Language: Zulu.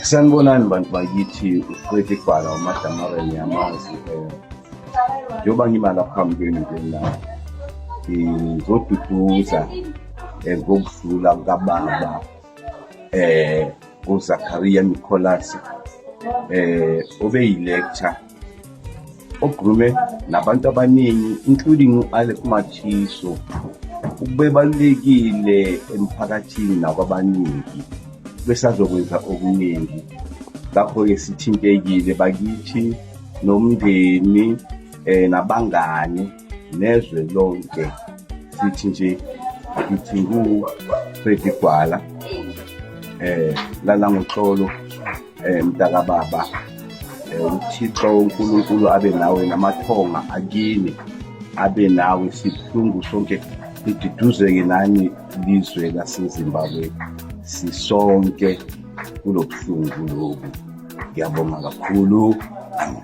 Sanibonani bantu bakithi, uFred Gwala uMadamara niyamazi. Njengoba ngima lapha phambi kwenu nje la, ngizoduduza ngokudlula kukababa uZakaria Nicholas, obeyi-lecture okhulume nabantu abaningi, including u-Alec Mathiso. Ubebalulekile emphakathini nakwabaningi, besazokwenza okuningi. Lapho-ke sithintekile bakithi nomndeni, nabangani, nezwe lonke. Sithi nje, ngithi ngu-Freddy Gwala, lala ngoxolo, mntakababa. UThixo uNkulunkulu abe nawe, namathonga akini abe nawe. Sibuhlungu sonke, siduduzeke nani lizwe laseZimbabwe, sisonke kulobuhlungu lobu. Ngiyabonga kakhulu. Amen.